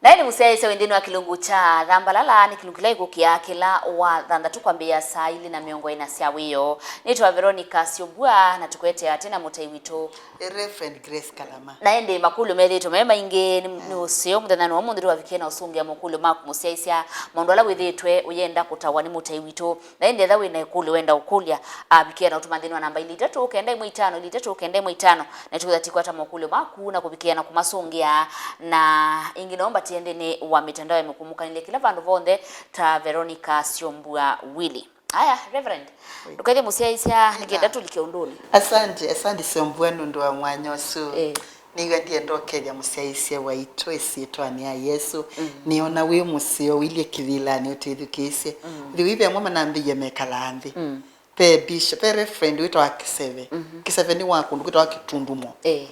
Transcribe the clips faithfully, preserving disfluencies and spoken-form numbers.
Na ĩndĩ mũsyaĩĩsya wĩ nthĩnĩ wa kĩlungu kya Thambalala, nĩ kĩlungu kĩla ĩkũkĩa kĩla wa thanthatũ kwambĩĩa saa ilĩ na mĩongo ĩna sya wĩoo. Nĩtwa Veronica Syombua, na tũkwetee ate na mũtei witũ, Reverend Grace Kalama. Na ĩndĩ makũlyo methĩĩtwe me maingĩ nĩ, nĩ ũseo mũthenyanĩ wa ũmũnthĩ tũvavikie na ũsũngĩa makũlyo maku mũsyaĩĩsya, maũndũ ala wĩthĩĩtwe ũyenda kũtawa nĩ mũtei witũ. Na ĩndĩ ethĩwa wĩ na ĩkũlyo wenda ũkũlya, avikĩa na ũtũma nthĩnĩ wa namba ilĩ itatũ kenda ĩmwe itano, ilĩ itatũ kenda ĩmwe itano, na tũkethĩa tũikwata makũlyo maku na kũvikĩa na kũmasũngĩa. Na ĩngĩ no mbatie nthĩnĩ wa mĩtandao ya mĩkũmũkanĩlye kĩla vandũ vonthe ta Veronica Syombua Willy. Aya, Reverend, ndũkethye mũsyaĩĩsya nĩ kenda tũlike ũndũnĩ. Asante, asante Syombua nũndũ wa mwanya ũsu. Eh. Nĩw'a ndienda ũkethya mũsyaĩĩsya waitũ ĩsyĩtwanĩ ya Yesũ. Mm. Nĩona wĩ mũseo, ũilye kĩvĩlanĩ ũtwĩthukĩĩsye. Mm. Thiwĩ ve amwe manambĩĩe mekalaa nthĩ. Mm. Ve bishop, ve reverend wĩtawa Kĩseve. Mhm. Kĩseve nĩ wa kũndũ kwĩtawa Kĩtundumo. Eh.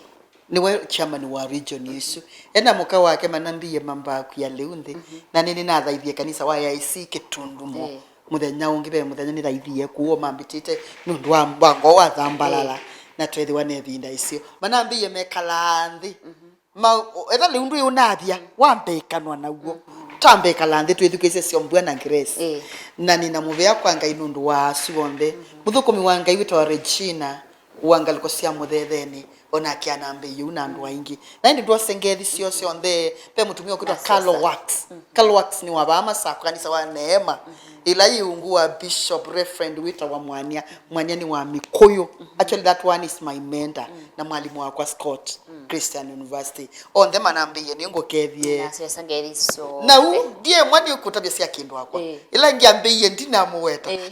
Nĩwe chairman wa region ĩsu. E na mũka wake manambĩĩe mambaa kwia lĩu nthĩ. Mhm. Na nĩ nĩnathaithie kanisa wa A I C Kĩtundumo. Eh. Mũthenya ũngĩ, ve mũthenya nĩthaithie kũu, o mambĩtĩte nũndũ wa, wa ngoo wa Thambalala. Eh. Na tweethĩwa na ĩvinda ĩseo. Manambĩĩe mekalaa nthĩ. Mhm. Ma, o, etha lĩu ndwĩ ũnavya, wambĩkanwa naw'o. Mhm. Twambĩkala nthĩ twĩthukĩĩsye Syombua na Grace. Eh. Na nĩna mũvea kwa Ngai nũndũ wa asu onthe. Mhm. Mũthũkũmi wa Ngai wĩtawa Regina wa ngalĩko sya Mũthethenĩ, onake anambĩĩie ũu na andũ aingĩ. Na ĩndĩ ndwose ngethi syoo syonthe, ve mũtumĩa ũkwĩtwa Carlo Wax. Mm. Carlo Wax nĩ wa vaa Masako, kanisa wa Neema. Mhm. Ĩla yĩ ungu wa Bishop Reverend wĩtawa Mwania. Mwania nĩ wa Mĩkũyũ. Mhm. Actually, that one is my mentor, mm, na mwalimu wakwa Scott, mm, Christian University. Onthe manambĩĩe nĩ ngũkethye. Nasyosa ngethi syonthe. Na u, ndiemwa nĩ kũtavya sya kĩndũ wakwa. Eh. Ĩla ngĩambĩĩie ndinamũweta. Eh.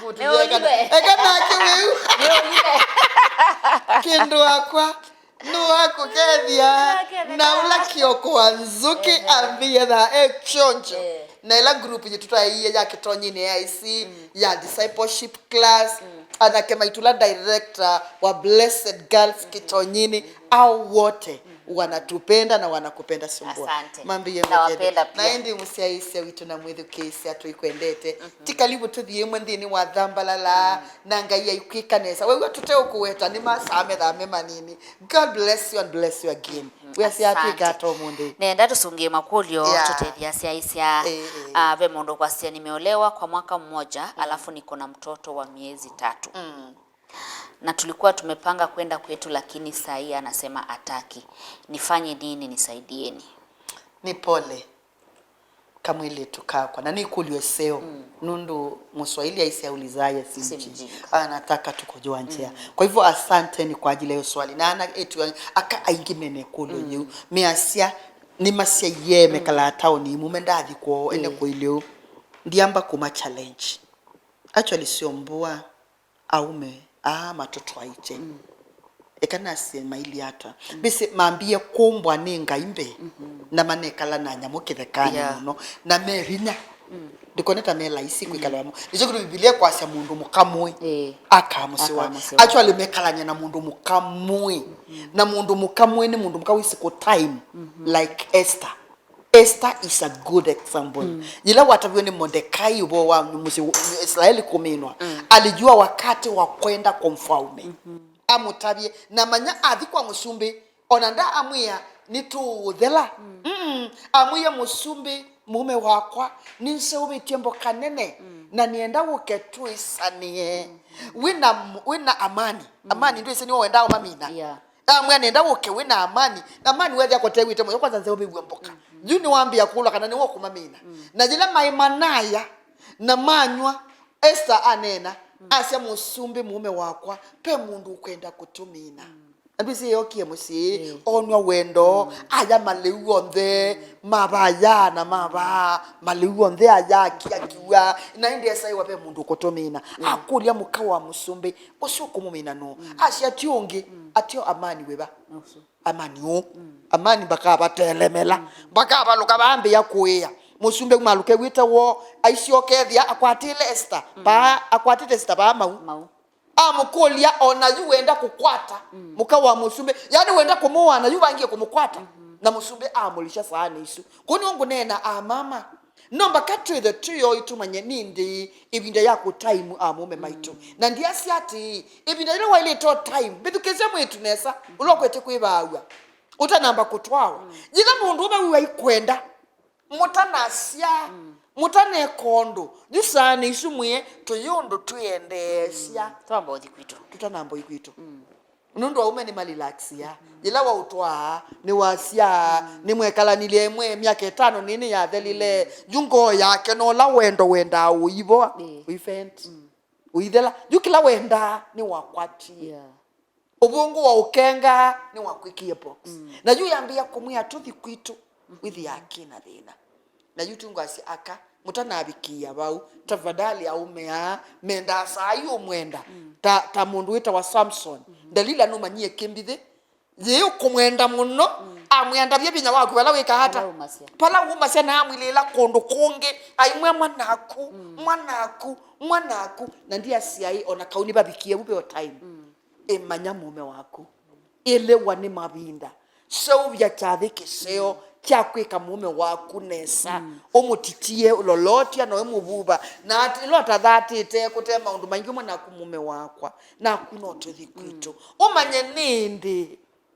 Kũtũlya eka na-, nĩũlile, eka nake wĩu. Nĩũlile. Kĩndũ wakwa. Nũakũkethya na ũla Kioko wa Nzũkĩ, ehe, ambĩĩe thaa e kyonjo. Eh. Na ĩla group yitũ twaeie ya Kĩtonyinĩ ya A I C, mm, ya discipleship class, mm, anake maitũ la director wa Blessed Girls, mm-hmm, Kĩtonyinĩ, mm-hmm, au wote, mm-hmm, wanatupenda na wanakupenda Syombua. Asante. Mambĩĩe nawapenda pia. Na ĩndĩ mũsyaĩĩsya witũ na mwĩthukĩĩsya tũikwendete. Mm-hmm. Ti kalivu tũthi ĩmwe nthĩnĩ wa Thambalala, mm, na Ngai aikwĩka nesa. Wew'a tũteũkũweta nĩ masaa methaa me manini. God bless you and bless you again. Mm, wĩasya atwĩka, asante, ata ũmũnthĩ? Nenda tũsũngĩe makũlyo, yeah, tũtethya asyaĩĩsya. Eh, eh. Ah, ve mũndũ kwasya, "Nimeolewa kwa mwaka mmoja, mm, alafu niko na mtoto wa miezi tatu." Mm. Na tulikuwa tumepanga kwenda kwetu, lakini saa hii anasema ataki. Nifanye nini? Nisaidieni. Ni pole. Kamwĩlĩtu kakwa. Na nĩ ĩkũlyo ĩseo, mm, nũndũ Mswahili aisye, "Aulizaye si mjinga, si mjinga, anataka tu kujua njia." Mm. Kwa hivyo, asanteni kwa ajili ya hiyo swali. Na ana etu aka aingĩ mena ĩkũlyo, mm, yĩu. Measya nĩmasyaie, mm, mekalaa taoni imwe, me ndathi kwoo, ene, eh, kũilĩ ũu. Ndiamba kuma challenge. Actually, Syombua, aume aa matũtwaĩte. Mm. Eka nasye mailyĩ ata. Mm. Mbĩsĩ mambie kũmbwa nĩ ngai mbee, mm-hmm, na manekala na nyamũ kĩthekanĩ, yeah, mũno, na me vinya. Mm. Ndikone ta me laisi, mm, kwĩkala vamwe. Nĩkyo kĩndũ Bibilia ĩkwasya mũndũ mũka mũĩ, eh, akaa mũsyĩ wa. Akaa mũsyĩ wa. Actually, mekalany'a na mũndũ mũka mũĩ. Mm-hmm. Na mũndũ mũka mũĩ nĩ mũndũ mũka wĩsĩ kũ time, mm-hmm, like Esther. Esther is a good example. Mm. Yĩla wataviwe nĩ Mordekai ũvoo wa mũsyĩ wa Israeli kũminwa, mm, alijua wakati wa kwenda kwa mfalme. Mm-hmm. Amũtavye, na manya athi kwa mũsumbĩ, ona nda amwĩa, "Nĩtũũthela." Mm. Mm-mm. Amwĩa, "Mũsumbĩ, mũũme wakwa, nĩnseũvĩtye mboka nene, mm, na nĩenda ũke tũĩsanĩe." Mm. Wĩna, wĩna amani. Mm. Amani ndwĩsĩ nĩwe wendaa ũmamina. Yeah. Amwĩa, "Nenda ũke wĩ na amani." Na amani wethĩa kũtewĩte mũyo, kwanza nzeũvĩw'e mboka. Mhm. Yu nĩwambĩa kũlwa kana nĩwe ũkũmamina. Mm. Na yĩla maĩ manaya na manyw'a, Esther aneena, mm, asya, "Mũsumbĩ mũũme wakwa, pe mũndũ ũkwenda kũtũmina." Mm. Na ndwĩsĩ eokie mũsyĩ, eh, onw'a wendo, mm, aya malĩu onthe, mm, mavaya na mavaa, malĩu onthe aya akiakiw'a, na ĩndĩ esaĩwa pe mũndũ ũkũtũmina. Mm. Akũlya mũka wa mũsumbĩ, "Ũsu ũkũmũmina nũũ?" Mm. Asya, "Ti ũngĩ, mm, ateo amani wĩva?" Ũsu. Amani ũũ. Mm. Amani mbakavatelemela. Mm. Mbakavalũka vambĩĩa kũĩa. Mũsumbĩ malũke wĩte woo, aisyokethya akwatĩle Esther. Mm. Vaa, akwatĩte Esther vaa mau. Mau. Amũkũlya, "O na yu wenda kũkwata, mm, mũka wa mũsumbĩ?" Yaani wenda kũmũaa na yu vangie kũmũkwata. Mm-hmm. Na mũsumbĩ amũlisya saanĩ isu. Kũu nĩw'o ngũneena, amama. No mbaka twĩthe twĩoi tũmanye nĩ ndĩĩ ĩvinda ya kũtaimu amũũme maitũ. Mm. Na ndiasya atĩĩ, ĩvinda yĩla waĩlĩte ũtaimu, mbĩthukĩĩsya mwĩĩtu nesa, ũla ũkwete kwĩvaaw'a. Ũtanamba kũtwawa. Mm. Yĩla mũndũũme wĩw'a ikwenda, mũtanasya, mm, mũtaneka ũndũ, yu saanĩ isu mwĩe tũyĩ ũndũ twĩendeesya. Mm. Twamba ũthi kwitũ. Tũtanamba ũthi kwitũ. Mm. Nũndũ aũme nĩmalilaxia. Mm. Yĩla waũtwaa, nĩwasyaa, mm, nĩmwekalanilye ĩmwe myaka ĩtano nĩnĩ yathelile, mm, yu ngoo yake na ũla wendo wendaa ũivoa, ĩĩ, ũivent, mm, ũithela. Yu kĩla wendaa nĩwakwatie. Yeah. Ũvũngũ wa ũkenga nĩwakwĩkie box. Mm. Na yu yambĩĩa kũmwĩa tũthi kwitũ, wĩthĩaa kĩ na thĩna. Na yu tungwasya aka, mũtanavikĩĩa vau, tafadhali aũme aa, mendaa saa yu ũmwenda. Mm. Ta, ta mũndũ wĩtawa Samson. Mm-hmm. Delila nũmanyie kĩmbithĩ, yĩĩ ũkũmwenda mũno, mm, amwĩa ndavye vinya waku vala wĩkaa ata? Vala umasya. Vala umasya na amwilĩĩla kũndũ kũngĩ, aimwĩa mwanaku, mm, mwanaku, mwanaku. Na ndiasyaĩ ona kau nĩvavikie vu veo time. Mm. Ĩmanya mũũme waku. Ĩlĩwa nĩ mavinda. Seũvya kyathĩ kĩseo kya kwĩka mũũme waku nesa. Mm. Ũmũtitie, ũlolotya, na ũimũvuva. Na at-, ĩla ũtathatĩte kũte maũndũ maingĩ ũmwe naku mũũme wakwa. Naku no tũthi kwitũ. Mm. Ũmanye nĩ ĩndĩĩ.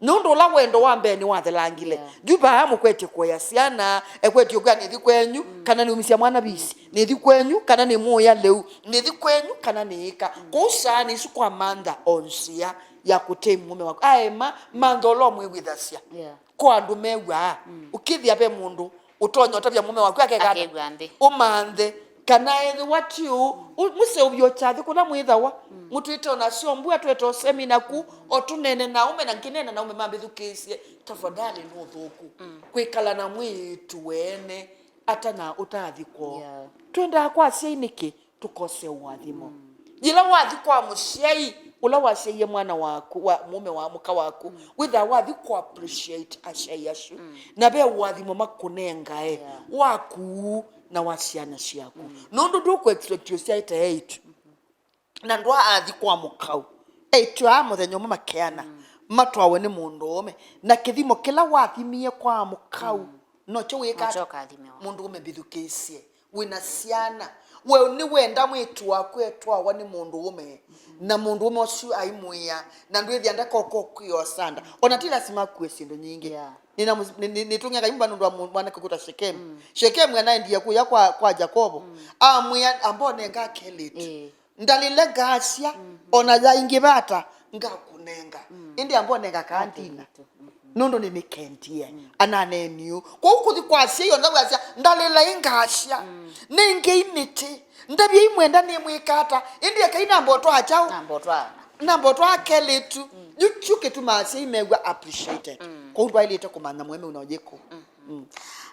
Nũndũ ũla wendo wa mbee nĩwathelangile. Yeah. Yu vaa mũkwetye kũea syana, ekwetye ũkwĩa nĩthi kwenyu, mm, kana nĩumisya mwana visi, nĩthi kwenyu, kana nĩmũĩa lĩu, nĩthi kwenyu, kana nĩĩka. Mm. Kwoou saanĩ isu kwa mantha o nzĩa ya kũtei mũũme waku. Aema, mantha ũla ũmwĩw'ĩthasya. Yeah. Kwa andũ mew'aa, mm, ũkĩthĩa ve mũndũ ũtonya ũtavya mũũme waku akeka ata? Akew'a nthĩ. Ũmanthe. Kana ethĩwa ti ũu, ũ-, mũseũvye o kyathĩ kũla mwĩthawa, mm, mũtwĩte o nasyo mbua, twete o semina ku, o tũnene na aũme, na ngĩneena na aũme mambĩthukĩĩsye, tafadhali nĩ ũthũku, mm, kwĩkala na mwĩĩtu weene atana ũtaathi kwoo. Yeah. Twendaa kwa asyai nĩkĩ tũkose ũathimo? Mm. Yĩla wathi kwa mũsyai ũla wasyaie mwana waku, wa mũũme wa mũka waku, mm, wĩthaa wathi kũ appreciate asyai asu, mm, na ve ũathimo makũnengae, yeah, waku na wa syana syaku. Mm. Nũndũ ndũkũ expect ũsyaĩte eitu. Mm-hmm. Na ndwaathi kwa mũkau. Eitu aa mũthenya ũmwe makeana, mm, matwawe nĩ mũndũũme. Na kĩthimo kĩla wathimie kwa mũkau, mm, nokyo wĩka. Nokyo ũkathimĩwa. Mũndũũme mbĩthukĩĩsye. Wĩna syana. We nĩwenda mwĩĩtu waku etwawa nĩ mũndũũme, mm-hmm, na mũndũũme ũsu aimwĩa, na ndwĩthĩa ndakoka ũkwĩosa nda. Ona ti lasima akue syĩndũ nyingĩ. Yeah. Nĩna mũs-, nĩ-, nĩ-, nĩtũng'ĩa kaimba nũndũ wa mũ-, mwanake kwĩtwa Shekemu. Mm. Shekemu anaendie kũya kwa, kwa Jakobo. Mm. Amwĩa, "Amba ũnenga kelĩtu." Ĩĩ. Ndalĩle ngasya, mm-hmm, ona yaingĩva ata, ngakũnenga. Mm. Ĩndĩ amba ũnenga kandina. Kandina. Mm-hmm. Nũndũ nĩnĩkendie. Mm. Ananeni ũu. Kwoou kũthi kwa asyai onthe wĩasya, ndalĩle ngasya. Mm. Nengei mĩtĩ. Ndavyai mwenda nĩmwĩka ata. Ĩndĩ ekai namba ũtwaa kyaũ? Namba ũtwaa. Namba ũtwaa kelĩtu. Mm. Yu kyu kĩtumaa asyai mew'a appreciated. Mm. Kwoou ndwaĩlĩte kũmanya mũemeu na ũyĩkũ. Mm. Mm.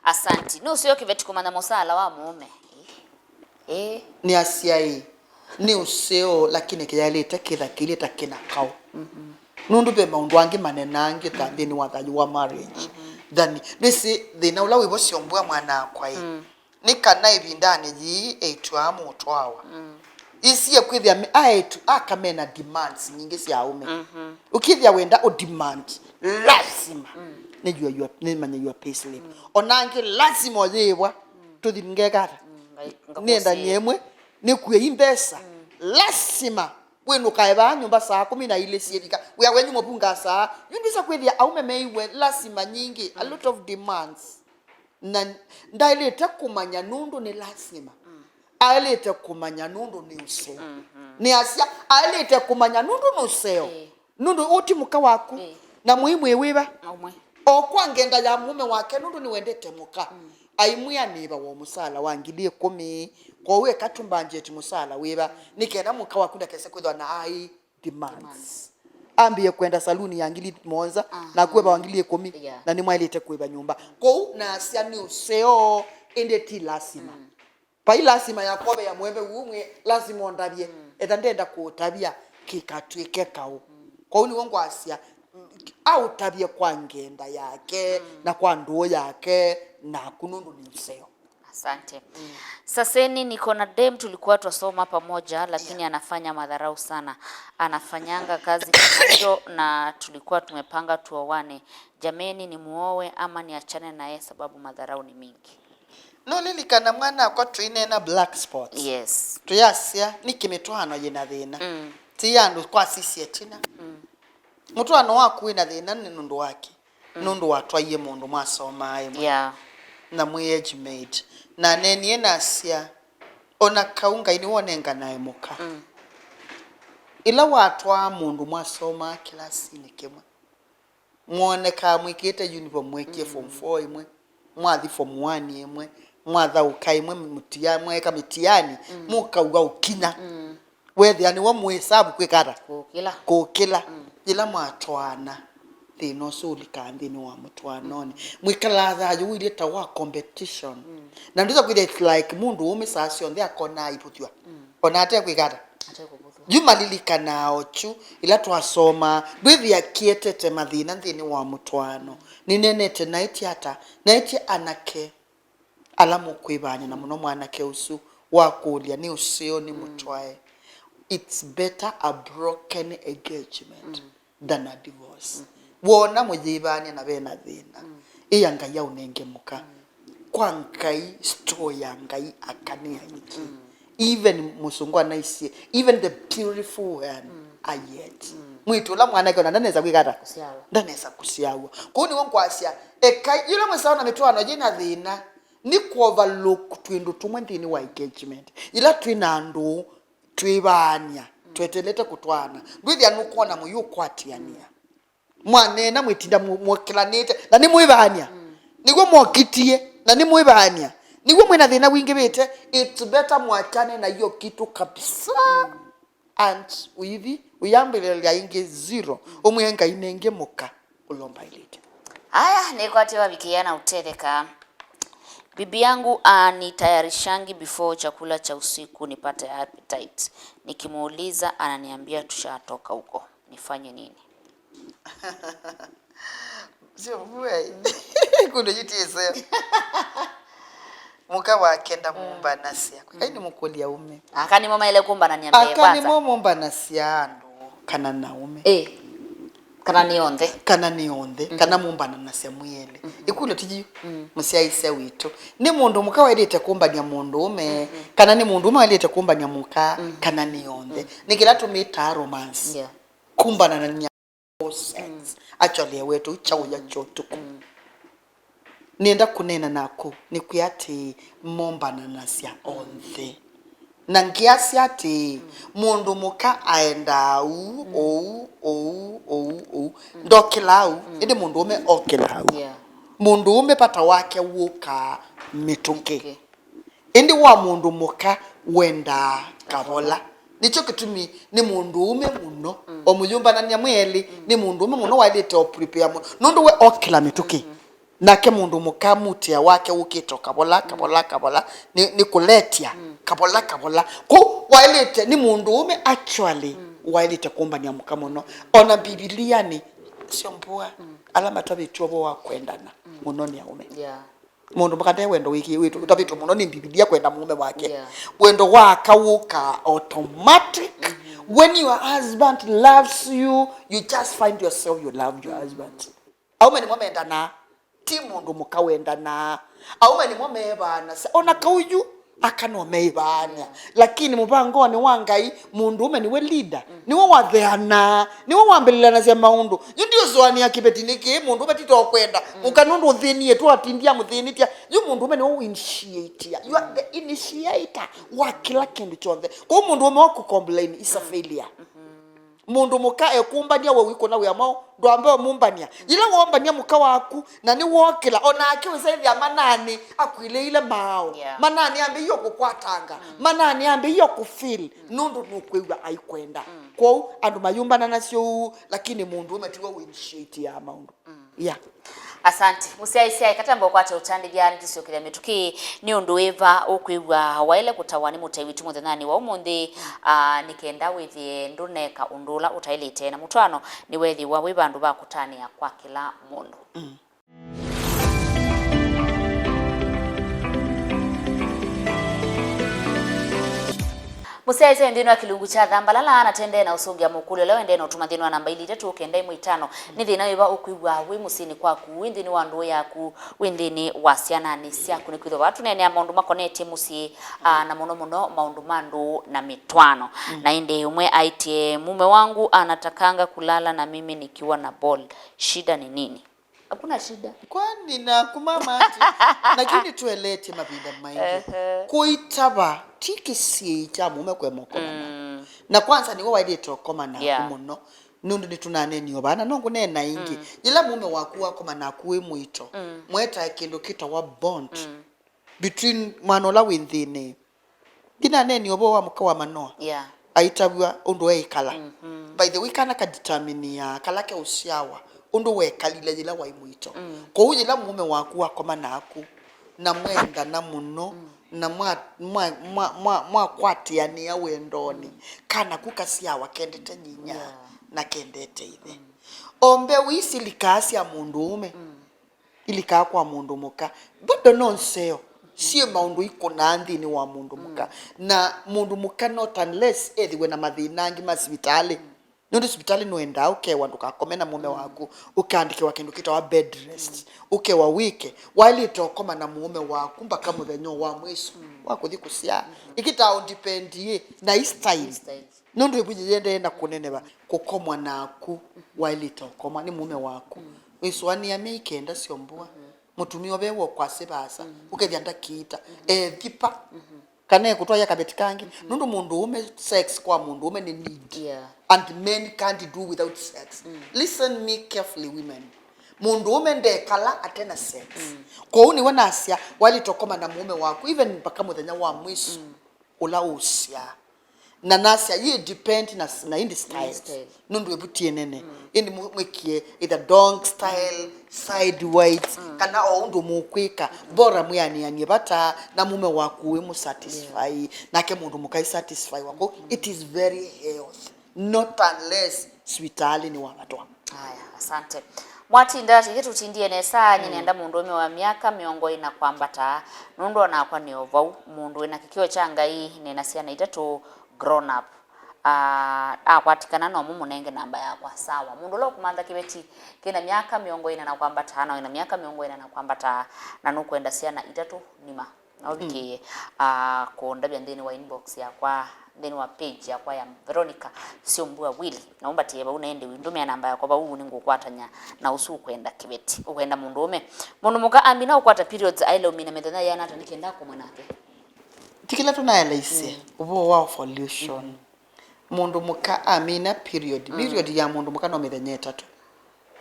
Asanti. Nĩ ũseo kĩveti kũmanya mũsaala wa mũũme. Ĩĩ. Nĩ asyai. Nĩ ũseo, lakini kĩyaĩlĩte kĩthakĩlye ta kĩna kaũ. Mm-hmm. Nũndũ ve maũndũ angĩ manenangĩka nthĩnĩ wa thayũ wa marriage. Mm-hmm. Thani, ndwĩsĩ thĩna ũla wĩvo syombua mwana akwa ĩ. Mm. Nĩ kana ĩvindanĩ yĩĩ eĩtu aa mũtwawa. Mm. Isie kwĩthĩa me-, aeĩtu aka mena demands nyingĩ sya aũme. Mm-hmm. Ũkĩthĩa wenda ũ demand, lasima. Mm. Nĩ your, your, nĩmanye your payslip. Mm. Ona angĩ lasima ũyĩĩvwa. Mm. Tũthi ngeka ata? Mm, ngai-, ngakusi. Nĩendanie ĩmwe, nĩkue i mbesa. Mm. Lasima wĩnũkae vaa nyũmba saa kũmi na ilĩ syĩvika. Wĩa wenyu mũvungaa saa. Yu ndwĩsa kwĩthĩa aũme meiwe lasima nyingĩ, a lot of demands. Na ndaĩlĩte kũmanya nũndũ nĩ lasima. Mm. Aĩlĩte kũmanya nũndũ nĩ ũseo. Mm-hmm. Nĩasya, aĩlĩte kũmanya nũndũ nĩ ũseo. Ĩĩ. Nũndũ ũũ ti mũka waku. Ĩĩ. Na mũi mwĩ wĩva? Ũmwe. O kwa ngenda ya mũũme wake, nũndũ nĩwendete mũka. Mm. Aimwĩa nĩvawa mũsaala wa ngili ĩkũmi. Kwoou eka tũmbanjeti mũsaala wĩva? Nĩ kenda mũka waku ndakese kwĩthwa na ai demands. Demands. Ambĩe kwenda saluni ya ngili mũonza, aha, na kuĩva wa ngili ĩkũmi, yeah, na nĩmwaĩlĩte kũĩva nyũmba. Kwoou nasya nĩ ũseo, ĩndĩ ti lasima. Mm. Vai lasima ya kwoveya mũembe ũũ mwĩ lasima ũndavye. Mm. Etha ndenda kũũtavya kĩkatw'ĩke kaũ. Mm. Kwoou nĩw'o ngwasya, mm, aũtavye kwa ngenda yake, mm, na kwa ndũũ yake, naku nũndũ nĩ ũseo. Asante. Mm. Saseni, niko na dem tulikuwa twasoma pamoja, lakini, yeah, anafanya madharau sana. Anafanyanga kazi Kĩmaindo na tulikuwa tumepanga tuowane. Jameni, nimuoe ama niachane naye sababu madharau ni mingi? Nũlilikana mwana wakwa tũineena black spots? Yes. Tũyasya, nĩkĩ mĩtwaano yĩna thĩna? Mm. Ti ya andũ kwasisya ĩtina. Mm. Mũtwaano waku wĩna thĩna nĩ nũndũ wake. nũndũ watwaie mũndũ mwasomaa ĩmwe. Yeah. Na mwĩ age mate. Na neenie nasya, ona kau Ngai nĩwe ũnenganae mũka. Mm. Ĩla watwaa mũndũ mwasomaa kĩlasinĩ kĩmwe, mwonekaa mwĩkĩte uniform, mwekie form four ĩmwe, mwathi form one ĩmwe, mwathaũka ĩmwe mtia-, mweeka mĩtiani, mũkauga ũkinya. Mm. Wethĩa nĩwe mwĩsavu kwĩka ata? Kũkĩla. Kũkĩla. Mm. Yĩla mwatwaana, thĩna ũsu ũlikaa nthĩnĩ wa mũtwaanonĩ. Mwĩkalaa thayũ ũilye ta wa competition. Mm. Na ndũsa kwĩthĩa it's like mũndũ ũũme saa syonthe akonaa ivũthw'a. Mm. Ona ate kwĩka ata? Ate kũvũthw'a. Yu malilikanaa o kyu, ĩla twasomaa, ndwĩthĩa kĩetete mathĩna nthĩnĩ wa mũtwaano. Nĩnenete naĩtye ata? Naĩtye anake ala mũkwĩvaany'a, na mũno mwanake ũsu wakũlya nĩ ũseo nĩ mũtwae. It's better a broken engagement than a divorce. Wona mũyĩvaany'a na vena thĩna, ĩa Ngai aũnenge mũka. Kwa Ngai, store ya Ngai aka nĩ aingĩ. Even mũsũngũ anaisye, even the beautiful one are yet. Mwĩĩtu ũla mwanake ona ndanesa kwĩka ata? Kũsyawa. Ndanesa kũsyawa. Kũu nĩw'o ngwasya, ekai, yĩla mwĩsawa na mĩtwaano yĩna thĩna, nĩ kũ-overlook twĩndũ tũmwe nthĩnĩ wa engagement. Yĩla twĩ na andũ twĩvaany'a, twetelete kũtwaana, ndwĩthĩa nũkwona mũyĩ ũkwatĩanĩa. Mwaneena mwĩtinda mũ-, mũkĩlanĩte, na nĩmwĩvaany'a. Nĩw'o mokitie, na nĩmwĩvaany'a. Nĩw'o mwĩ na thĩna wingĩvĩte, it's better mwachane na hiyo kitu kabisa. And ũithi, ũyambĩlĩlya ĩngĩ zero, ũmwĩe Ngai nengĩ mũka ũlombaĩlĩte. Aya, nĩkwatĩwa vikĩĩa na ũtetheka. Bibi yangu anitayarishangi before chakula cha usiku nipate appetite. Nikimuuliza ananiambia tushatoka huko. Nifanye nini? Sio vue. Kundu jitise. Mũka wake ndamũmbanasya. Kwĩkai nĩmũkũlya ũme. Aka nĩmo maĩle kũmbanany'a mbee. Aka kwanza nĩmo mũmbanasya andũ kana na ũme. Ĩ. Kana nĩ onthe. Kana nĩ onthe. Kana mũmbananasya mwĩ elĩ. Ĩkũlyo ti yu. Mũsyaĩĩsya witũ. Nĩ mũndũ mũka waĩlĩte kũmbany'a mũndũ ũme, kana nĩ mũndũ ũme waĩlĩte kũmbany'a mũka, kana nĩ onthe. Nĩ kĩla tũmĩtaa romance. Yeah. Kũmbananany'a all sex. Actually, ewetu, kyaũya kya ũtukũ. Nĩenda kũneena naku, nĩkwĩa atĩĩ, mombananasya onthe. Na ngĩasya atĩĩ, mũndũ mũka aendaa ũu, ũu, ũu, ũu, ũu. Ndokĩlaa ũu, ĩndĩ mũndũ ũme okĩlaa ũu. Yeah. Mũndũ ũme vata wake wũkaa mĩtũkĩ. Mĩtũkĩ. Ĩndĩ wa mũndũ mũka wendaa kavola. Nĩkyo kĩtumi nĩ mũndũ ũme mũno. O mũyũmbanany'a mwĩ elĩ, nĩ mũndũ ũme mũno waĩlĩte o prepare mũno. Nũndũ we okĩla mĩtũkĩ. Nake mũndũ mũka mutia wake ũkĩte o kavola, kavola, kavola, nĩ, nĩ kũletya, kavola, kavola. Kũu waĩlĩte, nĩ mũndũ ũme actually waĩlĩte kũmbany'a mũka mũno. Ona Mbivilianĩ, sio mbua, ala matavĩtw'e ũvoo wa kwendana mũno nĩ aũme. Yeah. Mũndũ mũka nde wendo wĩkĩ-, wĩtũ-, ũtavĩtwe mũno nĩ Mbivilia kwenda mũũme wake. Yeah. Wendo wa aka wũkaa automatic. When your husband loves you, you just find yourself you love your husband. Aũme nĩmo mendanaa, ti mũndũ mũka wendanaa. Aũme nĩmo meevaanasya. Ona kau yu aka no meĩvaany'a. Lakini mũvangonĩ wa Ngai, mũndũũme nĩwe leader. Nĩwe watheanaa. Nĩwe wambĩlĩlanasya maũndũ. Yu ndiũsũanĩa kĩvetinĩ kĩĩ, mũndũũme ti tokwenda. Mũka nũndũ ũthĩnie tu, atindie amũthĩnĩtya. Yu mũndũũme nĩwe ũinitiatia. You are the initiator wa kĩla kĩndũ kyonthe. Kwoou mũndũũme wa kũcomplain is a failure. Mũndũ mũka ekũmbany'a we wĩkũna wĩa mwaũ, ndwambe ũmũmbany'a. Yĩla woombany'a mũka waku, na nĩwookĩla, o nake wĩsa ĩthĩa mananĩ akwĩlĩĩile maaũ. Yeah. Mananĩ ambĩie kũkwatanga. Mananĩ ambĩie kũfeel, nũndũ nũkwĩw'a aikwenda. Kwoou andũ mayũmbananasya ũu, lakini mũndũũme tiwe ũinitiatiaa maũndũ. Yeah. Asante. Mũsyaĩĩsyaĩ, katamba ũkwate ũtandĩthya nĩtũsyokethya mĩtũkĩ nĩ ũndũ wĩva ũkwĩw'a waĩle kũtawa nĩ mũtei witũ mũthenyanĩ wa ũmũnthĩ, ah, nĩ kenda wĩthĩe ndũneka ũndũ ũla ũtaĩlĩte na mũtwaano nĩweethĩwa wĩ vandũ va kũtanĩa kwa kĩla mũndũ. Mũsyaĩĩsyaĩ nthĩnĩ wa kĩlungu kya Thambalala, na tũendee na ũsũngĩa mũkũlyo ũla ũendee na ũtũma nthĩnĩ wa namba ilĩ itatũ kenda ĩmwe itano. Nĩ thĩna wĩva ũkwĩw'a wĩ mũsyĩnĩ kwaku, wĩ nthĩnĩ wa ndũũ yaku, wĩ nthĩnĩ wa syananĩ syaku? Nĩkwĩthĩwa vaa tũneenea maũndũ makonetye mũsyĩ, ah, na mũno mũno maũndũ ma ndũũ na mĩtwaano. Na ĩndĩ ũmwe aĩtye, "Mume wangu anatakanga kulala na mimi nikiwa na ball. Shida ni nini?" Hakuna shida. Kwani naku mama ati? Lakini tweletie mavinda maingĩ. Ehe. Kũitava ti kĩsiĩi kya mũũme kũema ũkomana. Mm. Na kwanza nĩwe waĩlĩte ũkoma naku, yeah, mũno. Nũndũ nĩtũnaneenie o vaa, na no ngũneena ĩngĩ. Mm. Yĩla mũũme waku wakoma naku wĩ mũito, mm, mwetae kĩndũ kĩtawa bond, mm, between mwana ũla wĩ nthĩnĩ. Ndinaneenie ũvoo wa mũka wa Manoa? Yeah. Aitavw'a ũndũ eĩkala. Mm-hmm. By the way, kana ka determine-aa kala keũsyawa ũndũ wekalile yĩla waĩ mũito. Mm. Kwoou yĩla mũũme waku wakoma naku, na mwendana mũno, mm, na mwa, mwa, mwa, mwa, mwakwatĩanĩa wendonĩ, mm, kana ku kasyawa kendete nyinya, yeah, na kendete ĩthe. Mm. O mbeũ ii silikaa sya mũndũũme, mm, ilikaa kwa mũndũ mũka. Bado no nzeo syĩ maũndũ ikũnaa nthĩnĩ wa mũndũ mũka. Mm. Na mũndũ mũka, not unless ethĩwe na mathĩna angĩ ma sivitalĩ. Mm. Nũndũ sivitalĩ nũendaa ũkewa ndũkakome na mũũme, mm, waku, ũkaandĩkĩwa kĩndũ kĩtawa bed rest. Mm. Ũkewa wĩke, waĩlĩte ũkoma na mũũme waku mpaka mũthenya wa mwiso, mm, wa kũthi kũsyaa. Mm-hmm. Ĩkĩtaa ũdipendi na i style. I style. Nũndũ ĩvu yĩendee na kũneneva, kũkomwa naku, waĩlĩte ũkomwa nĩ mũũme waku. Mm. Wĩsũanĩa myei kenda syombua. Mm-hmm. Mũtumĩa ũvewa kwasĩ vaasa, mm, ũkethĩa ndakiita, mm-hmm, ethipa, mm-hmm, kana ekũtwaĩa kaveti kangĩ. Mm-hmm. Nũndũ mũndũũme, sex kwa mũndũũme nĩ need. Yeah. And men can't do without sex. Mm. Listen me carefully, women. Mũndũũme ndekala ate na sex. Mm. Kwoou nĩwe nasya, waĩlĩte ũkoma na mũũme waku, even mpaka mũthenya wa mwiso. Mm. Ũla ũsyaa. Na nasya, yĩ depend na, na ĩndĩ style. Ĩndĩ style. Nũndũ ĩvutie nene. Mm. Ĩndĩ mũ-, mwĩkie either dong style, mm, side whites, mm, kana o ũndũ mũkwĩka. Mm. Bora mwĩanĩanĩe vata na mũũme waku wĩ mũsatisfy, yeah, nake mũndũ mũka ĩ satisfy wako. Mm. It is very health. Not unless sivitalĩ nĩwavatwa. Aya, asante. Mwatinda, ithyĩ tũtindie nesa, nyie, mm, nĩenda mũndũũme wa myaka mĩongo ĩna kwambata, nũndũ onakwa nĩ o vau, mũndũ wĩna kĩkĩo kya Ngai, nĩna syana itatũ, grown up. Ah, akwatĩkana no mũmũnenge namba yakwa, sawa. Mũndũ ũla ũkũmantha kĩveti kĩna myaka mĩongo ĩna na kwambata, na wĩna myaka mĩongo ĩna na kwambata, na nũkwenda syana itatũ nima. Na ũvikĩĩe, ah, kũndavya nthĩnĩ wa inbox yakwa, nthĩnĩ wa page yakwa ya Veronica Syombua Willy. Na ũmbatĩe vau na ĩndĩ ũindũmĩa namba yakwa vau, nĩngũkwatany'a na ũsu ũkwenda kĩveti, ũkwenda mũndũũme. Mũndũ mũka amina ũkwata periods aĩle ũmina mĩthenya yĩana ata nĩ kenda akoma nake? Ti kĩla tũnaeleisye, mm, ũvoo wa ovulation. Mm. Mũndũ mũka amina period. Mm. Period ya mũndũ mũka no mĩthenya ĩtatũ.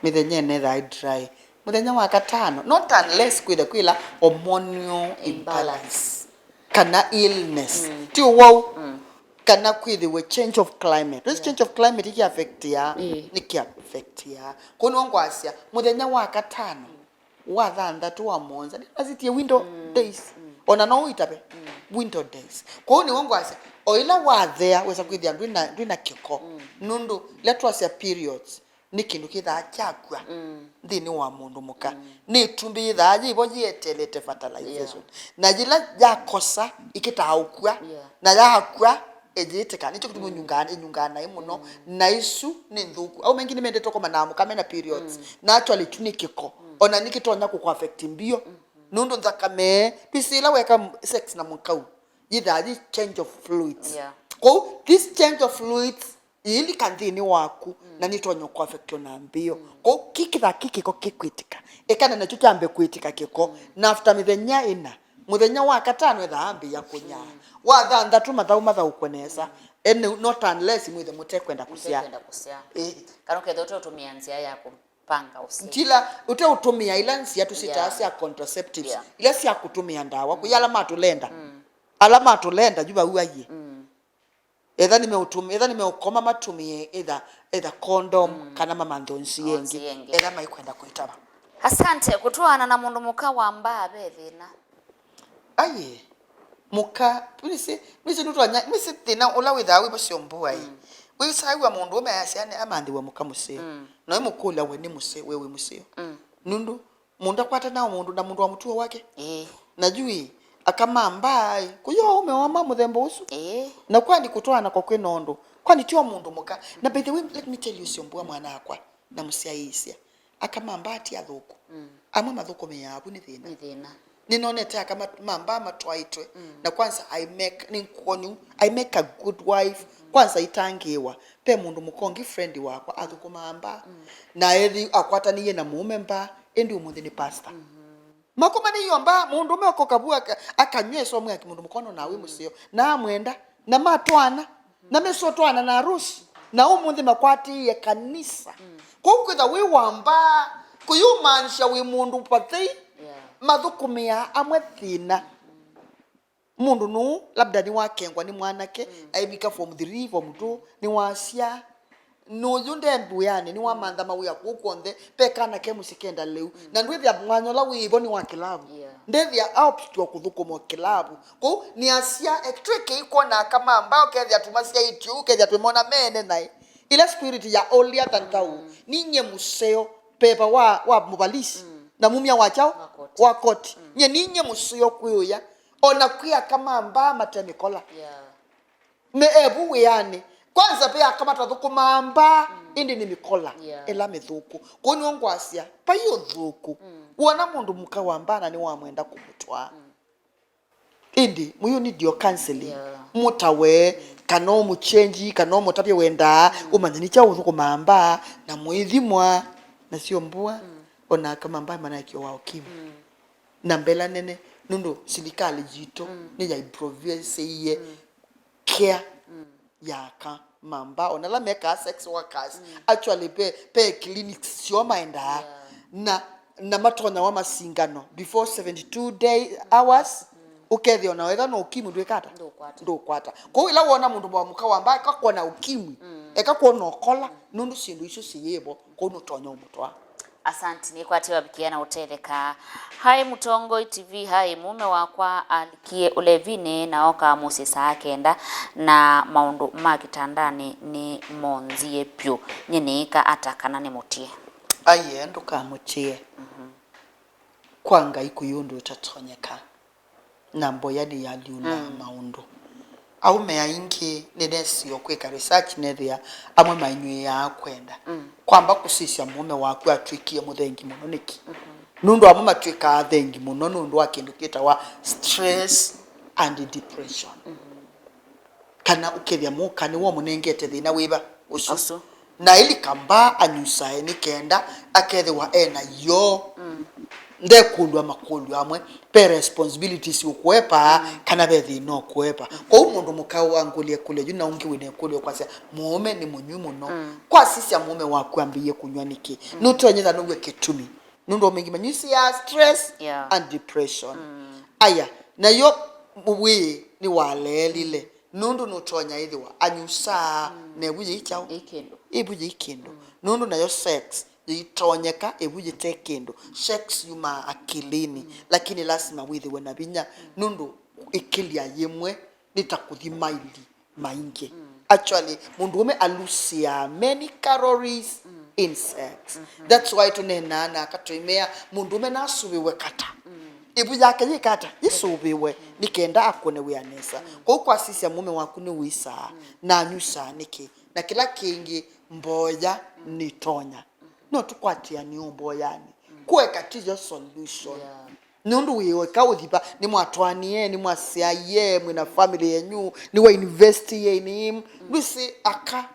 Mĩthenya ĩna ĩthaa ĩ dry. Mũthenya wa katano, not unless kwĩtha kwĩla hormonal imbalance, imbalance, kana illness. Mm. Ti ũwau. Mm. Kana kwĩthĩwe change of climate. This, yeah, change of climate iki affectia, ĩĩ, nĩki affectia. Kwoou nĩw'o ngwasya, mũthenya wa katano, wa thanthatũ, wa mũonza, nĩnasitie window, mm, days. Mm. Ona no ũitave, mm, window days. Kwoou nĩw'o ngwasya, o ĩla wathea, wesa kwĩthĩa ndwĩna, ndwĩna kĩko. Mm. Nũndũ ĩla twasya periods, nĩ kĩndũ kĩthaa kyakw'a, mm, nthĩnĩ wa mũndũ mũka. Mm. Nĩ ĩtumbĩ yĩthaa yĩvo yĩetelete fertilization. Yeah. Na yĩla yakosa, ĩkĩtaa ũkw'a. Yeah. Na yakw'a, ĩyĩtĩka, nĩkyo kĩtumi, mm, ĩnyungaa, ĩnyungaa naĩ mũno, mm, na ĩsu nĩ nthũku. Aũme aingĩ nĩmendete ũkoma na amũka mena periods. Mm. Na actually, kyu nĩ kĩko. Mm. Ona nĩkĩtonya kũkũ affect mbio. Mm-hmm. Nũndũ nthakame, ndwĩsĩ ĩla weka sex na mũkau, yĩthaa yĩ change of fluids. Yeah. Kwoou, this change of fluids, yĩilika nthĩnĩ waku, mm, na nĩtonya kũaffect na mbio. Mm. Kwoou, kĩ kĩthaa kĩ kĩko kĩkwĩtĩka. Ekana nakyo kyambe kwĩtĩka kĩko. Mm. Na after mĩthenya ĩna, mũthenya wa katano ethaa ambĩĩa kũnyaa. Mm. Wa thanthatũ mathaũ mathaũkwe nesa. Mm. And not unless mwĩthe mũtekwenda kũsyaa. Mũtekwenda kũsyaa. Eh. Kana ũkethĩa ũteũtũmĩa nzĩa ya kũpanga ũsyai. Ntila ũteũtũmĩa ila nzĩa tũsitaa, yeah, sya contraceptives. Yeah. Ila sya kũtũmĩa ndawa. Mm. Kwĩ ala matũlenda. Mm. Ala matũlenda yu vau aiĩ. Mm. Etha nĩmeũtũm-, etha nĩmeũkoma matũmĩe either, either condom, mm, kana mamanthe o nzĩa ĩngĩ, o nzĩa ĩngĩ, etha maikwenda kwĩtava. Asante. Kũtwaana na mũndũ mũka wa mbaa ve thĩna? Aiĩ, mũka, nĩsĩ, nĩsĩ nũtwanya, nĩsĩ thĩna ũla wĩthaa wĩ vasyo mbũa ĩ. Mm. Wĩsaw'a mũndũũme ayasya nĩ amanthĩw'a mũka mũseo. Mm. Na wĩmũkũlya we nĩ mũseo, we wĩ mũseo. Mm. Nũndũ mũndũ akwatana na mũndũ na mũndũ wa mũtuo wake. Ĩĩ. Na yu ĩ, aka ma mbaa ĩ, kũyĩ o aũme o ma mũthemba ũsu. Ĩĩ. Na kwani kũtwaana kwa kwĩ na ũndũ? Kwani ti o mũndũ mũka? Na by the way, let me tell you, Syombua mwana akwa, na mũsyaĩĩsya, aka ma mbaa ti athũku. Mm. Amwe mathũkũmĩaa vu nĩ thĩna. Nĩ thĩna. Nĩnonete aka mat- ma mbaa matwaĩtwe, na kwanza I make, nĩngũkony'u, I make a good wife. Kwanza itangĩĩwa, ve mũndũ mũka ũngĩ friend wakwa athũkũmaa mbaa, na ethi akwatanĩie na mũũme mbaa, ĩndĩ ũmũnthĩ nĩ pastor. Makomanĩie o mbaa, mũndũũme oka kavu aka- akanyw'a ĩsomo yake, mũndũ mũka ona wĩ mũseo, na amwenda, na matwaana, na mesotwaana na arusi, na ũmũnthĩ makwatĩĩe kanisa. Kwoou kwĩtha wĩ wa mbaa kũyũmaanisya wĩ mũndũ pathei. Yeah. Mathũkũmĩaa amwe thĩna. Mũndũ nũũ labda nĩwakengwa nĩ mwanake, aivika form three, form two, nĩwasya, nũyũ nde wĩanĩ, nĩwamantha mawĩa kũu kw'onthe, ve kana ke mũsyĩ kenda lĩu. Na ndwĩthĩa mwanya ũla wĩ vo nĩ wa kĩlavu. Yeah. Ndethĩa aoptwa kũthũkũma o kĩlavu. Kwoou nĩasya, e, twĩkei kwona aka ma mbaa, ũkethĩa tũmasyaĩtye ũu, ũkethĩa twĩmona meene naĩ. Ĩla spirit ya holier than thou, ninyie mũseo, peva wa, wa mũvalisi, na mumya wa kyaũ? Wa koti. Wa koti. Nyie ninyie mũseo kwĩ ũya, ona kwĩ aka ma mbaa mate mĩkola. Yeah. Me evu wĩanĩ. Kwanza ve aka matathũkũmaa mbaa, ĩndĩ nĩ mĩkola. Yeah. Ĩla mĩthũku. Kwoou nĩw'o ngwasya, vai ũthũku. Wona mũndũ mũka wa mbaa na nĩwamwenda kũmũtwaa. Ĩndĩ, mũyũ need your counseling. Yeah. Mũtawe, kana ũmũchenji, kana ũmũtavye wendaa, ũmanye nĩ kyaũ ũthũkũmaa mbaa, na mũithimwa, na sio mbua, ona aka ma mbaa manaekiwa wa ũkimwi. Na mbela nene, nũndũ silikalĩ yitũ nĩyaimproviseie care ya aka ma mbaa, ona ala mekaa sex workers. Actually, pe, pe clinics syoo maendaa. Yeah. Na, na matonya wa masingano before seventy two day hours, ũkethĩa ona wetha no ũkimwi ndwĩkata? Ndũkwata. Ndũkwata. Kwoou ĩla wona mũndũ wa mũka wa mbaa eka kwona ũkimwi, eka kwona ũkola, nũndũ syĩndũ isu siyĩvo, kwoou nũtonya ũmũtwaa. Asanti, nĩkwatĩwa vikia na ũtetheka. Hi Mũtongoi T V, hi, mũũme wakwa alikie ũlevinĩ na okaa mũsyĩ saa kenda, na maũndũ ma kĩtandanĩ nĩ monzie vyũ. Nyie nĩĩka ata kana nĩmũtie? Aiee, ndũkamũtie. Kwa Ngai kũi ũndũ ũtatonyeka. Na mboya nĩyalyũlaa maũndũ. Aũme aingĩ nĩnesie o kwĩka research nethĩa amwe mainyw'ĩaa kwenda. Kwamba kũsisya mũũme waku atw'ĩkie mũthengi mũno nĩkĩ? Nũndũ amwe matw'ĩkaa athengi mũno nũndũ wa kĩndũ kĩtawa stress and depression. Kana ũkethĩa mũka nĩwe ũmũnengete thĩna wĩva ũsu. Ũsu. Na ilika mbaa anyusae nĩ kenda akethĩwa e na yoo. Ndekũlw'a makũlyo amwe, ve responsibilities ũkũepa, kana ve thĩna ũkũepa. Kwoou mũndũ mũka wangũlya ĩkũlyo yu na ũngĩ wĩna ĩkũlyo kwasya, mũũme nĩ mũnywi mũno. Kwasisya mũũme waku ambĩĩe kũnyw'a nĩkĩ? Nũtonyetha nũw'e kĩtumi. Nũndũ aũme aingĩ manyusiaa stress, yeah, and depression. Aya, nayo wĩĩ nĩwaleelile. Nũndũ nũtonya ĩthĩwa anyusaa, na ĩvu yĩ kyaũ? Yĩ kĩndũ. Ĩvu yĩ kĩndũ. Nũndũ nayo sex yĩitonyeka ĩvu yĩte kĩndũ. Sex yumaa akilini, lakini lasima wĩthĩwe na vinya, nũndũ ĩkĩlya yĩmwe nĩ ta kũthi maili maingĩ. Actually, mũndũũme alusiaa many calories in sex. That's why tũneenaa na aka tũimea, mũndũũme nasũvĩwe kata, ĩvu yake yĩkata yĩsũvĩwe, nĩ kenda akwone wĩa nesa. Kwoou kwasisya mũũme waku nĩwĩsaa na anyusaa nĩkĩ? Na kĩla kĩngĩ, mboya nĩtonya. No tũkwatĩanĩe ũmboyanĩ. Kũeka tiyo solution. Yeah. Nũndũ wĩ eka ũthiva, nĩmwatwaanie, nĩmwasyaie, mwĩna family yenyu, nĩwa invest in him. Ndwĩsĩ aka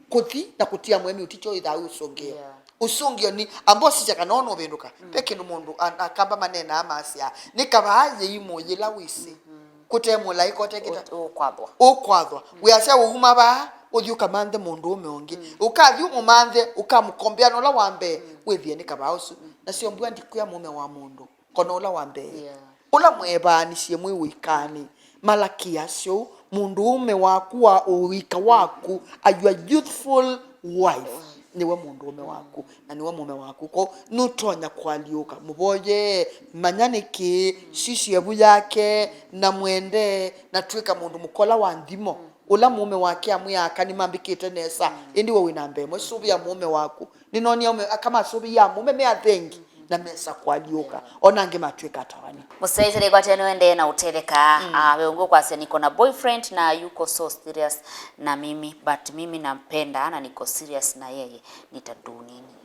kũthi na kũtia mũemeu tikyo ĩthaa wĩ ũsũngĩo. Yeah. Ũsũngĩo nĩ, amba ũsisya kana ona ũvĩndũka. Ve kĩndũ mũndũ a- akamba maneenaa masyaa, nĩ kavaa yĩimũ yĩla wĩsĩ. Kũte mũlaĩka ũtekĩta. Ũ- ũkwathwa. Ũkwathwa. Wĩasya ũuma vaa, ũthi ũkamanthe mũndũũme ũngĩ. Ũkathi ũmũmanthe, ũkamũkombea na ũla wa mbee, wĩthĩe nĩ kavaa ũsu. Na syo mbua ndikwĩa mũũme wa mũndũ. Kona ũla wa mbee. Yeah. Ũla mweevaanisye mwĩ ũikanĩ. Malaki asyou, mũndũũme waku wa ũika waku, a your youthful wife, nĩwe mũndũũme waku, na nĩwe mũũme waku. Kwoou nũtonya kũalyũka. Mũvoyee, manya nĩkĩ, sisya ĩvu yake, na mwende, na twĩka mũndũ mũkola wa nthimo. Ũla mũũme wake amwĩaa, aka nĩmambĩkĩte nesa, ĩndĩ we wĩ namba ĩmwe. Sũvĩa mũũme waku. Nĩnoonie aũme, aka masũvĩie amũme me athengi na mesa kũalyũka. Ona angĩ matw'ĩka atawani. Mũsyaĩĩsya nĩkwatĩe nĩũendee na ũtetheka. Ah, we ũngĩ ũkwasya, "Niko na boyfriend na yuko so serious na mimi, but mimi nampenda na niko serious na yeye, nitadunini."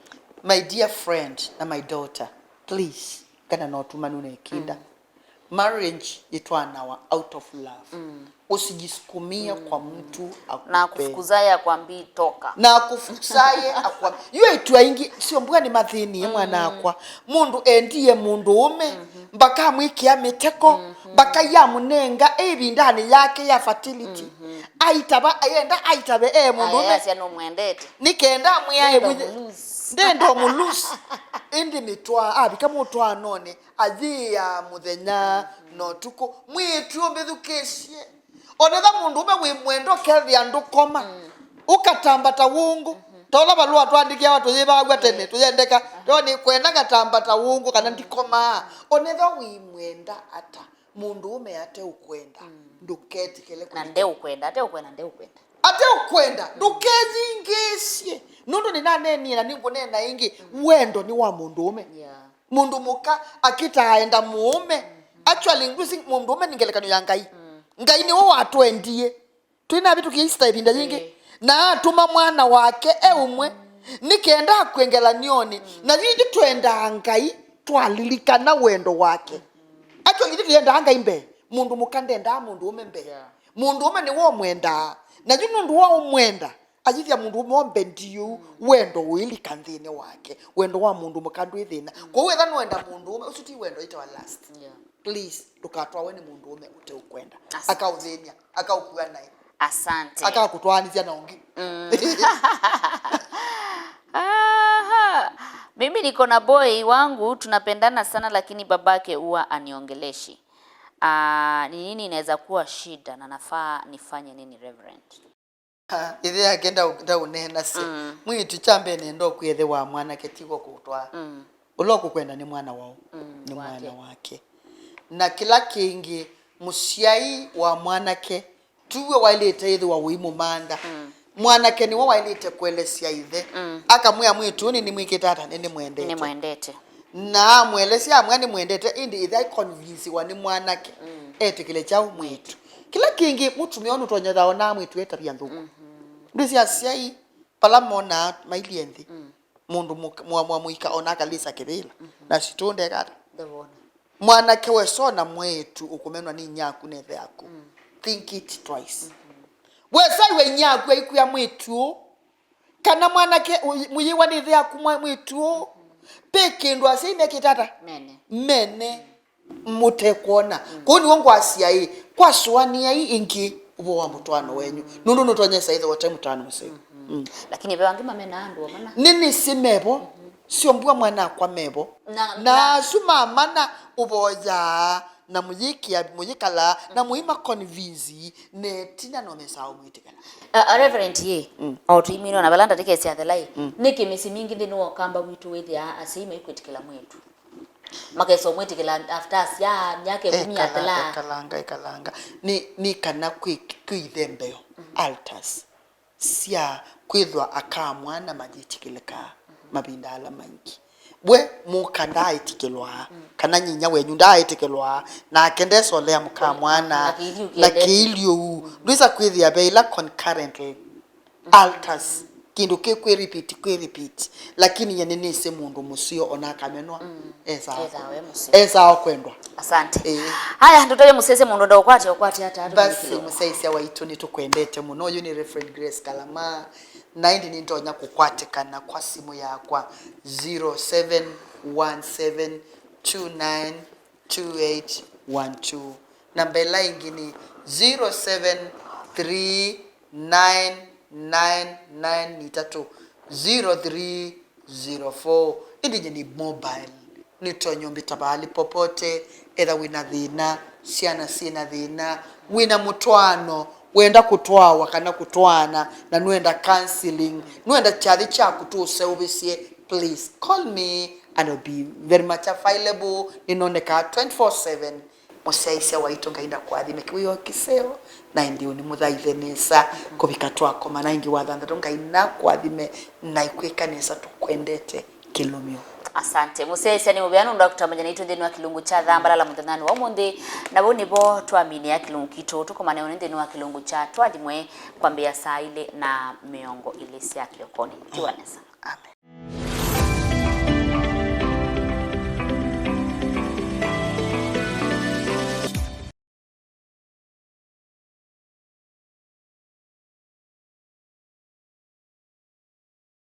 My dear friend na my daughter, please, kana no tũmanu na ĩkĩnda. Marriage itwanawa out of love. Usijisukumie kwa mtu Na akupe. Kufukuzaye akwambii toka. Na akufukuzaye akwambii. Yu ĩtu aingĩ sio mbua nĩ mathĩnie mwana akwa. Mũndũ endie mũndũũme, mbaka amwĩkĩa mĩteko, mbaka yamũnenga ĩvindanĩ yake ya fertility. Aitava, ayenda aitave e mũndũũme. Ayasya nũmwendete. Nĩ kenda amwĩae Ndenda mũlose. Ndenda mũlose. Ĩndĩ mĩtwaa, avika mũtwaanonĩ, ayĩaa mũthenya na ũtukũ. Mwĩĩtu ũmbĩthukĩĩsye. Onetha mũndũũme wĩ mwenda ũkethĩa ndũkoma. Ũkatamba ta wũngũ. Ta ũla valũa twandĩkĩawa tũyĩvaaw'a tene, tũyendeka. Teo nĩ kwenda ngatamba ta wũngũ kana ndikomaa. Onetha wĩ mwenda ata. Mũndũũme ate ũkwenda. Ndũketĩkĩle Na nde ũkwenda, ate ũkwenda, nde ũkwenda. Ate ũkwenda, ndũkeyingĩĩsye. Nũndũ nĩnaneenie na nĩngũneena ĩngĩ, wendo nĩ wa mũndũũme. Yeah. Mũndũ mũka akĩtaa enda mũũme. Actually, ngwĩsĩ mũndũũme nĩ ngelekany'o ya Ngai. Ngai nĩwe watwendie. Twĩnavĩtũkĩa Easter ĩvinda yĩngĩ. Ĩĩ. Na atũma mwana wake e ũmwe. Nĩ kenda akw'e ngelany'onĩ. Na yu ithyĩ twendaa Ngai twalilikana wendo wake. Actually, ithyĩ tũyendaa Ngai mbee. Mũndũ mũka ndendaa mũndũũme mbee. Yeah. Mũndũũme nĩwe ũmwendaa. Na yu nũndũ wa ũmwenda, ayĩthya mũndũũme ombe ndiũ, wendo ũilika nthĩnĩ wake. Wendo wa mũndũ mũka ndwĩ thĩna. Kwoou etha nũenda mũndũũme, ũsu ti wendo, ĩtawa lust. Yeah. Please, ndũkatwawe nĩ mũndũũme ũteũkwenda. Asa. Akaũthĩny'a, akaũkua naĩ. Asante. Akakũtwaanĩsya na ũngĩ. Aha. Mimi niko na boy wangu, tunapendana sana, lakini babake huwa aniongeleshi. Ah, ni nini inaweza kuwa shida na nafaa nifanye nini, Reverend? Ha, ĩthe yake ndau- ndaũneena se. Mwĩĩtu kya mbee nenda ũkwĩe ĩthe wa mwanake tigo kũtwaa. Ũla ũkũkwenda nĩ mwana waũ? Nĩ mwana wake. Na kĩla kĩngĩ, mũsyai wa mwanake tuwe waĩlĩte ĩthĩwa ũimũmantha. Mwanake nĩwe waĩlĩte kũelesya ĩthe. Akamwĩa mwĩĩtu ũũ, nĩnĩmwĩkĩte ata? Nĩnĩmwendete. Nĩmwendete. Na amũelesya amwĩa nĩmwendete, ĩndĩ ĩthe aikonvinsiwa nĩ mwanake etĩkĩle kyaũ? Mwĩĩtu. Kĩla kĩngĩ, mũtumĩa ũũ nũtonya thayũ na mwĩĩtu etavya nthũku. Ndwĩsĩ asyai vala monaa mailyĩ nthĩ, mũndũ mũka- mwa- mwa mũika ona akalĩsa kĩvĩla, na sitũnde kata. Ndavona. Mwanake wesona mwĩĩtu ũkũmenwa nĩ inyaku na ĩthe yaku. Think it twice. Wesaiwe inyaku aikwĩa mwĩĩtu ũũ, kana mwanake ũyi- mũyĩwa nĩ ĩthe yaku mwa- mwĩĩtu ũũ. Pe kĩndũ asyai mekĩte ata? Mene. Mene. Mũtekwona. Kũu nĩw'o ngwasya ĩ, kwasũanĩai ĩngĩ ũvoo wa mũtwaano wenyu, nũndũ nũtonyesa ĩthĩwa ũte mũtwaano mũseo. Mm. Lakini ve angĩ mamenaa andũ o mana. Nĩnĩsĩ mevo, sio mbua mwanakwa mevo. Na- Na na- asu ma mana ũvoyaa, na mũyĩkĩa, mũyĩkalaa, na mũima convince, na ĩtina no mesaa ũmwĩtĩkĩla. Uh, Reverend ye, o tũimino na vala ndatĩkesya thela ĩ, nĩkĩ mĩsyĩ mingĩ nthĩnĩ wa Ũkamba witũ wĩthĩaa asyai maikwĩtĩkĩla mwĩĩtu? Makesa ũmwĩtĩkĩla after asyaa myaka ĩkũmi athela. Ekalanga, ekalanga. Nĩ, nĩ kana kwĩ, kwĩ ithembeo, altars, sya kwĩthwa aka mwana mayĩtĩkĩlĩkaa mavinda ala maingĩ. We mũka ndaaĩtĩkĩlwaa, kana nyinya wenyu ndaaĩtĩkĩlwaa, nake ndesolea mũka mwana na kĩiliu kĩendete. Na kĩiliu. Ndwĩsa kwĩthĩa ve ila concurrently. Altars. Kĩndũ kĩ kwĩ repeat, kwĩ repeat. Lakini nye nĩnĩsĩ mũndũ mũseo ona akamenwa, esaa. Esaa we mũseo. Esaa kwendwa. Asante. Ĩĩ. Haya, ndũtavye mũsese mũndũ ndaũkwate, ũkwate ata? Basi, mũsyaĩĩsya waitũ, nĩtũkwendete mũno. Ũyũ nĩ Reverend Grace Kalama. Na ĩndĩ nĩndonya kũkwatĩkana kwa simũ yakwa, zero seven one seven two nine two eight one two. Namba ĩla ĩngĩ nĩ zero seven three nine nine nine, nĩ itatũ, zero three zero four. Ĩndĩ nyie nĩ mobile. Nĩtonya ũmbĩta vali popote, etha wĩna thĩna, syana syĩna thĩna, wĩna mũtwaano, wenda kũtwawa kana kũtwaana, na nũenda counseling, nũenda kyathĩ kyaku tũũseũvĩsye, please call me and I'll be very much available. Nĩnonekaa twenty-four seven. Mũsyaĩĩsya waitũ, Ngai ndakũathime kĩwĩoo kĩseo, na ĩndĩ ũnĩmũthaithe nesa kũvika twakoma. Na ĩngĩ wa thanthatũ, Ngai nakũathime na ĩkwĩka nesa, tũkwendete kĩlũmyo. Asante. Mũsyaĩĩsya nĩ mũvea nũndũ wa kũtamany'a naitũ nthĩnĩ wa kĩlungu kya Thambalala mũthenyanĩ wa ũmũnthĩ. Na vau nĩvo twaminĩa kĩlungu kitũ. Tũkomane ũnĩ nthĩnĩ wa kĩlungu kya Twathimwe kwambĩĩa saa ilĩ na mĩongo ĩlĩ sya kĩokonĩ. Tiwa nesa. Amen.